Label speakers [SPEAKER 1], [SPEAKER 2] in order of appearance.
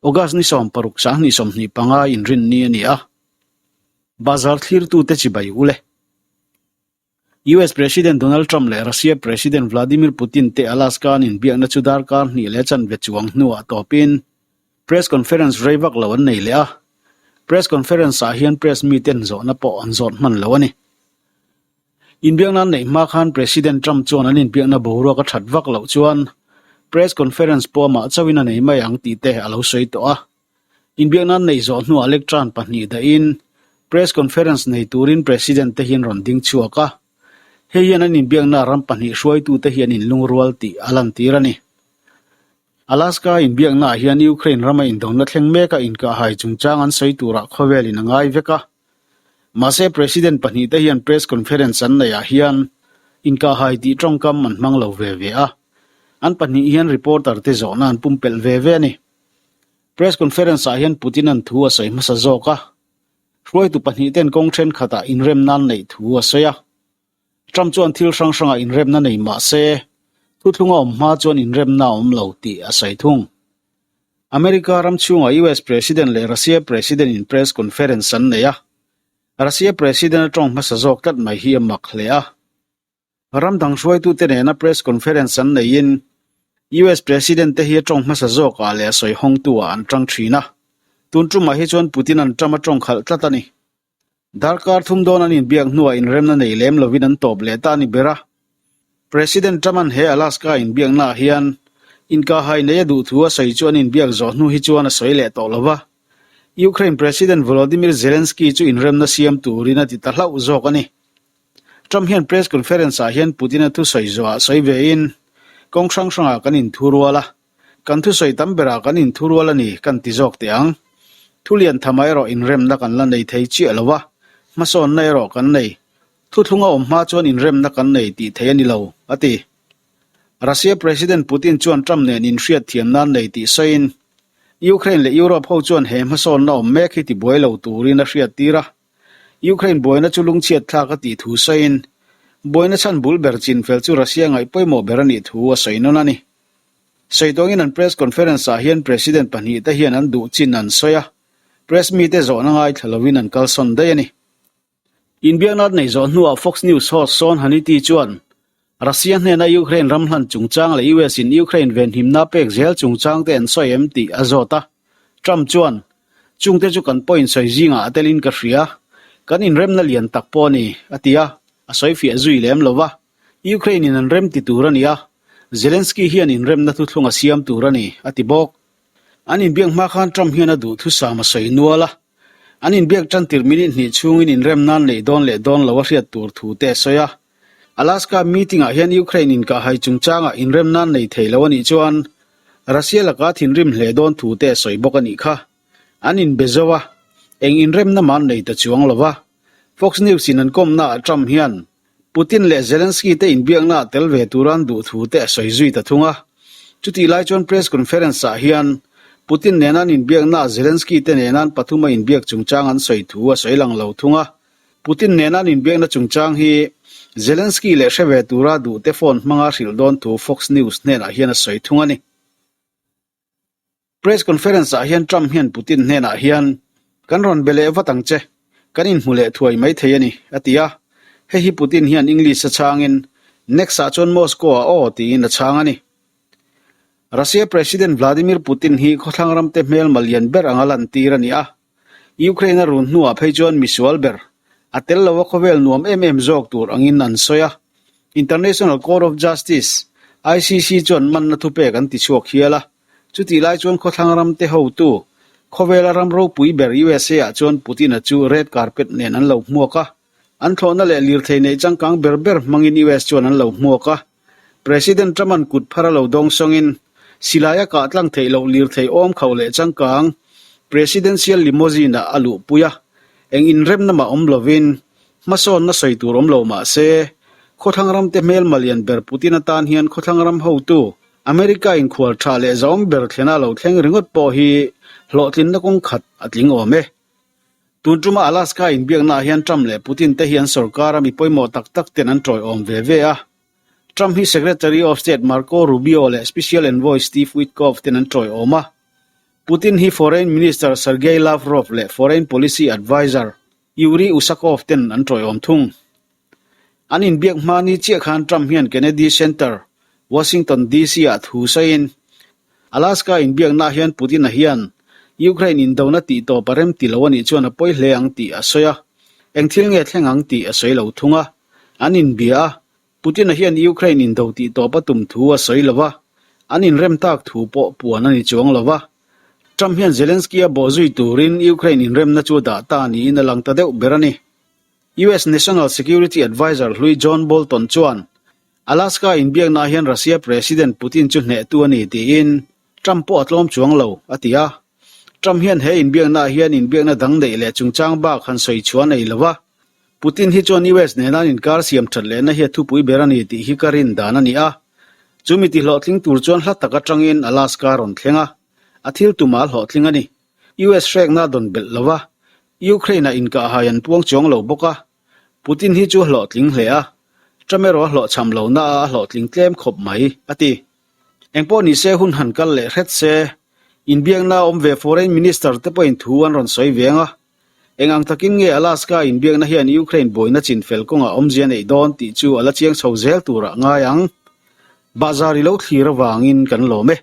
[SPEAKER 1] August ni 16 2025 inrinni a ni a. Bazar thlirtute chibai ule. US President Donald Trump leh Russia President Vladimir Putin te Alaska an inbiakna chu darkar hnih leh chanve chuang hnuah tawpin press conference rei vak lo an nei leh a. Press conference ah hian press miten zawhna pawh an zawt hman lo a ni. Inbiakna an neih hma khan President Trump chuan an inbiakna boruak a that vak loh chuan press conference pawh amah chauhin a nei mai ang tih te a lo sawi tawh a. Inbiakna an neih zawh hnuah lectern pahnih dahin press conference nei turin President te hian rawn ding chhuak a. Hei hian an inbiakna ram pahnih hruaitute hi an inlungrual tih a lantir a ni. Alaska inbiaknaah hian Ukraine rama indona thleng meka inkahhai chungchang an sawi turah khawvelin a ngai vek a. Mahse President pahnihte hian press conference an neihah hian inkahhai tih tawngkam an hmang lo ve ve a. An pahnih hian reporter te zawhna an pumpelh ve ve a ni. Press conference ah hian Putin an thu a sawi hmasa zawk a. Hruaitu pahnihten kawng thenkhatah inremna an neih thu a sawi a. Trump chuan thil hrang hrangah inremna nei mah se, thuthlung a awm hma chuan inremna a awm lo tih a sawi thung. America ram chhungah US President leh Russia President in press conference an nei a, Russia President a tawng hmasa zawk tlat mai hi a mak hle a. Ram dang hruaitute nena press conference an neiin US President te hi a tawng hmasa zawkah leh a sawi hawngtu ah an tang thin a, tun tumah hi chuan Putin an Trump a tawng khalh tlat a ni. Darkar thum dawn an inbiak hnuah inremna nei lem lovin an tawp leh ta a ni ber a. President Trump-a'n he Alaska inbiaknaah hian inkahhai nei a duh thu a sawi chu an inbiak zawh hnu hi chuan a sawi leh tawh lo va. Ukraine President Volodymyr Zelensky chu inremna siam turin a ti ta hlauh zawk a ni. Trump hian press conference-ah hian Putin-a thusawi zawhah sawi vein, Kawng hrang hrangah kan inthurual a, Kan thusawi tam berah kan inthurual a ni kan ti zawk teh ang. Thu lian thama erawh inremna kan la nei thei chiah lo a, hmasawnna erawh kan nei. Thuthlung a awm hma chuan inremna kan nei tih thei a ni lo, a ti. Russia President Putin chuan Trump nen inhriat thiam nan nei tih sawiin, Ukraine leh Europe ho chuan he hmasawnna awm mek hi tibuai lo turin a hriattir a. Ukraine buaina chu lungchhiat thlak a tih thu sawiin, buaina chhan bul ber chinfel chu Russia ngaih pawimawh ber a nih thu a sawi nawn a ni. Sawidawngiin an press conference ah hian President pahnihte hian an duh chin an sawi a, press mite zawhna ngaithla lovin an kalsawn daih a ni. Inbiakna an neih zawh hnuah Fox News host Sean Hannity chuan Russia hnena Ukraine ram hlan chungchang leh US in Ukraine venhimna pek zel chungchang te an sawi em tih a zawt a. Trump chuan, Chungte chu kan point sawi zingah a telin ka hria, kan inremna lian tak pawh a ni, a ti a, a sawifiah zui lem lo va. Ukraine in an rem ti tur a ni a, Zelensky hian inremna thuthlung a siam tur a ni, a ti bawk. An inbiak hma khan Trump hian a duh thusam a sawi nual a, an inbiak tan tirh minute hnih chhungin inremna an neih dawn leh dawn lo a hriat tur thu te a sawi a. Alaska meeting ah hian Ukraine inkahhai chungchangah inremna an nei thei lo a nih chuan Russia laka thinrim hle dawn thu te a sawi bawk a nih kha. An inbe zo a, eng inremna mah an nei ta chuang lo va. Fox News in an kawmna ah Trump hian Putin leh Zelensky te inbiakna ah tel ve tura an duh thu te a sawi zui ta thung a. Chutih lai chuan press conference ah hian Putin nena an inbiakna ah Zelensky te nena an pathum a inbiak chungchang an sawi thu a sawi lang lo thung a. Putin nena an inbiakna chungchang hi Zelensky leh hre ve tura duh te phone hmanga hrilh dawn thu Fox News hnenah hian a sawi thung a ni. Press conference ah hian Trump hian Putin hnenah hian, Kan rawn be leh vat ang che, kan inhmu leh thuai mai thei a ni, a ti a. Hei hi Putin hian English a chhangin, Next ah chuan Moscow ah aw tiin a chhang a ni. Russia President Vladimir Putin hi khawthlang ramte hmelma lian ber anga lantir a ni a. Ukraine a run hnuah phei chuan misual ber, a tel lo a khawvel nuam em em zawk tur angin an sawi a. International Court of Justice, ICC, chuan manna thupek an tichhuak hial a. Chutih lai chuan khawthlang ramte hotu, khawvela ram ropui ber USA ah chuan Putin-a chu red carpet nen an lo hmuak a. An thlawhna leh lirthei neih changkang ber ber hmangin US chuan an lo hmuak a. President Trump-a'n kut phar a lo dawng sawngin, silai a kah tlang theih loh lirthei awm khauh leh changkang Presidential Limousine-ah a luhpui a. Eng inremna mah awm lovin, hmasawnna sawi tur awm lo mah se, khawthlang ramte hmelma lian ber Putin atan hian khawthlang ram hotu America inkhual tha leh zahawm ber thlena lo thleng ringawt pawh hi hlawhtlinna kawng khat a tling awm e. Tun tuma Alaska inbiaknaah hian Trump leh Putin te hi an sorkara mi pawimawh tak tak ten an tawiawm ve ve a. Trump hi Secretary of State Marco Rubio leh Special Envoy Steve Witkoff ten an tawiawm a. Putin hi Foreign Minister Sergei Lavrov leh Foreign Policy Adviser Yuri Ushakov ten an tawiawm thung. An inbiak hma ni chiah khan Trump hian Kennedy Center, Washington DC ah thu sawiin, Alaska inbiaknaah hian Putin-a hian Ukraine indona tih tawp a rem ti lo a nih chuan a pawi hle ang tih a sawi a, eng thil nge thleng ang tih a sawi lo thung a, an inbia a, Putin-a hian Ukraine indo tih tawp a tum thu a sawi lo va, an inrem tak thu pawh puan a ni chuang lo va. Trump hian Zelensky-a bawhzui turin Ukraine inremna chu a dah ta niin a lang ta deuh ber a ni. US National Security Adviser hlui John Bolton chuan Alaska inbiaknaah hian Russia President Putin chu hnehtu a ni tiin Trump pawh a tlawm chuang lo, a ti a. Trump hian he inbiaknaah hian inbiakna dang neih leh chungchang bak han sawi chhuah a nei lo va. Putin hi chuan US nena an inkar siam that lehna hi a thupui ber a ni tih hi ka rin dan a ni a. Chu mi tihlawhtling tur chuan hla tak atangin Alaska a rawn thleng a, a thil tumah a hlawhtling a ni. US hrekna a dawn belh lo va, Ukraine-ah inkahhai an puang chuang lo bawk a. Putin hi chu a hlawhtling hle a, Trump erawh a hlawhchham lo na a a hlawhtling tlem khawp mai, a ti. Engpawh ni se hun han kal leh hret se, inbiakna awm ve Foreign Minister te pawhin thu an rawn sawi veng a. Eng ang takin nge Alaska inbiakna hian Ukraine buaina chinfel kawngah awmzia neih dawn tih chu a la chiang chho zel turah ngai ang. Bahzar i lo thlir avangin kan lawm e.